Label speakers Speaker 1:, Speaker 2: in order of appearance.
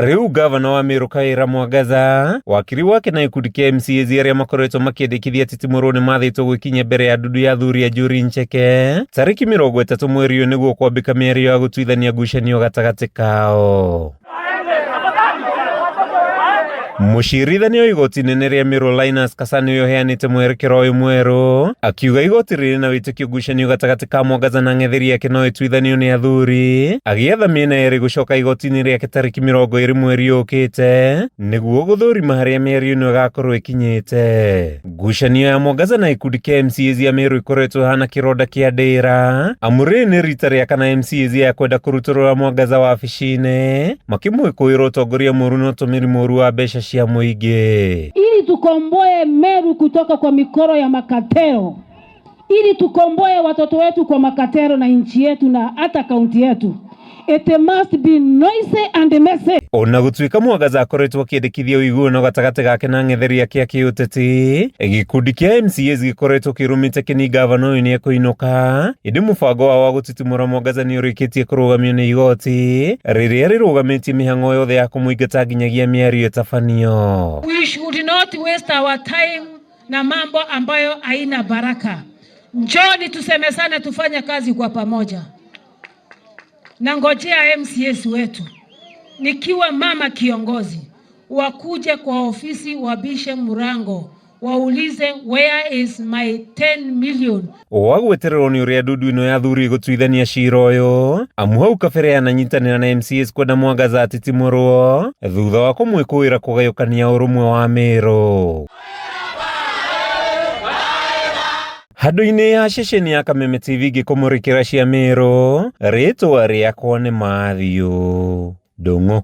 Speaker 1: Rĩu gavana wa Meru Kawira Mwangaza, wakiri wake na gĩkundi kĩa MCAs arĩa makoretwo makĩendekithia atitimũrwo nĩ mathĩtwo gwĩkinyia mbere ya ndundu ya athuri a Njuri Ncheke tarĩki 30 mweri ũyũ nĩguo kwambĩka mĩario ya gũtuithania ngucanio gatagatĩ kao. Mũcirithania wa igoti inene rĩa Meru Linus Kasani ũyũ ũheanĩte mwerekera ũyũ mwerũ akiuga igoti rĩrĩ na wĩtĩkio ngucanio gatagatĩ ka Mwangaza na ng'etheri yake no ĩtuithanio nĩ athuri agĩetha mĩena yerĩ gũcoka igoti-inĩ rĩake tarĩki 20 mweri ũkĩte nĩguo gũthũrima harĩa mĩario ĩno ĩgakorwo ĩkinyĩte. Ngucanio ya Mwangaza na gĩkundi kĩa MCAs ya Meru ĩkoretwo ĩhana kĩronda kĩa ndĩra amu rĩrĩ nĩ rita rĩa kana MCAs ya kwenda kũrutũrũra Mwangaza wabici-inĩ makĩmwĩkũĩra ũtongoria mũru na ũtũmĩri mũru wa mbeca cia mũingĩ.
Speaker 2: Ili tukomboe Meru kutoka kwa mikoro ya makatero, ili tukomboe watoto wetu kwa makatero na nchi yetu na hata kaunti yetu. It must be noisy and messy.
Speaker 1: Ona gũtuĩka Mwangaza akoretwo akĩendekithia ũiguano gatagatĩ gake na ang'etheri ake a kĩũteti, gĩkundi kĩa MCAs gĩkoretwo kĩrũmĩte kĩni gavana ũyũ nĩekũinũka, ĩndĩ mũbango wao wa gũtitimũra Mwangaza nĩ ũrĩkĩtie kũrũgamio nĩ igoti rĩrĩa rĩrũgamĩtie mĩhang'o yothe ya kũmũingata nginyagia mĩario ĩtabanio.
Speaker 2: We should not waste our time na mambo ambayo haina baraka. Njoni tusemesane, tufanye kazi kwa pamoja. Na ngojea MCAs wetu, nikiwa mama kiongozi, wakuje kwa ofisi wabishe mlango, waulize where is my 10 million.
Speaker 1: Wa gwetererwo nĩ ũrĩa ndundu ĩno ya athuri ĩgũtuithania cira ũyũ amu hau kabere yananyitanĩra na MCAs kwenda Mwangaza atitimũrwo thutha wa kũmwĩkũĩra kũgayũkania ũrũmwe wa Meru. Handũ-inĩ ha ceceni ya Kameme TV ngĩkũmũrĩkĩra cia Meru, rĩtwa rĩakwa nĩ Matthew Ndung'u.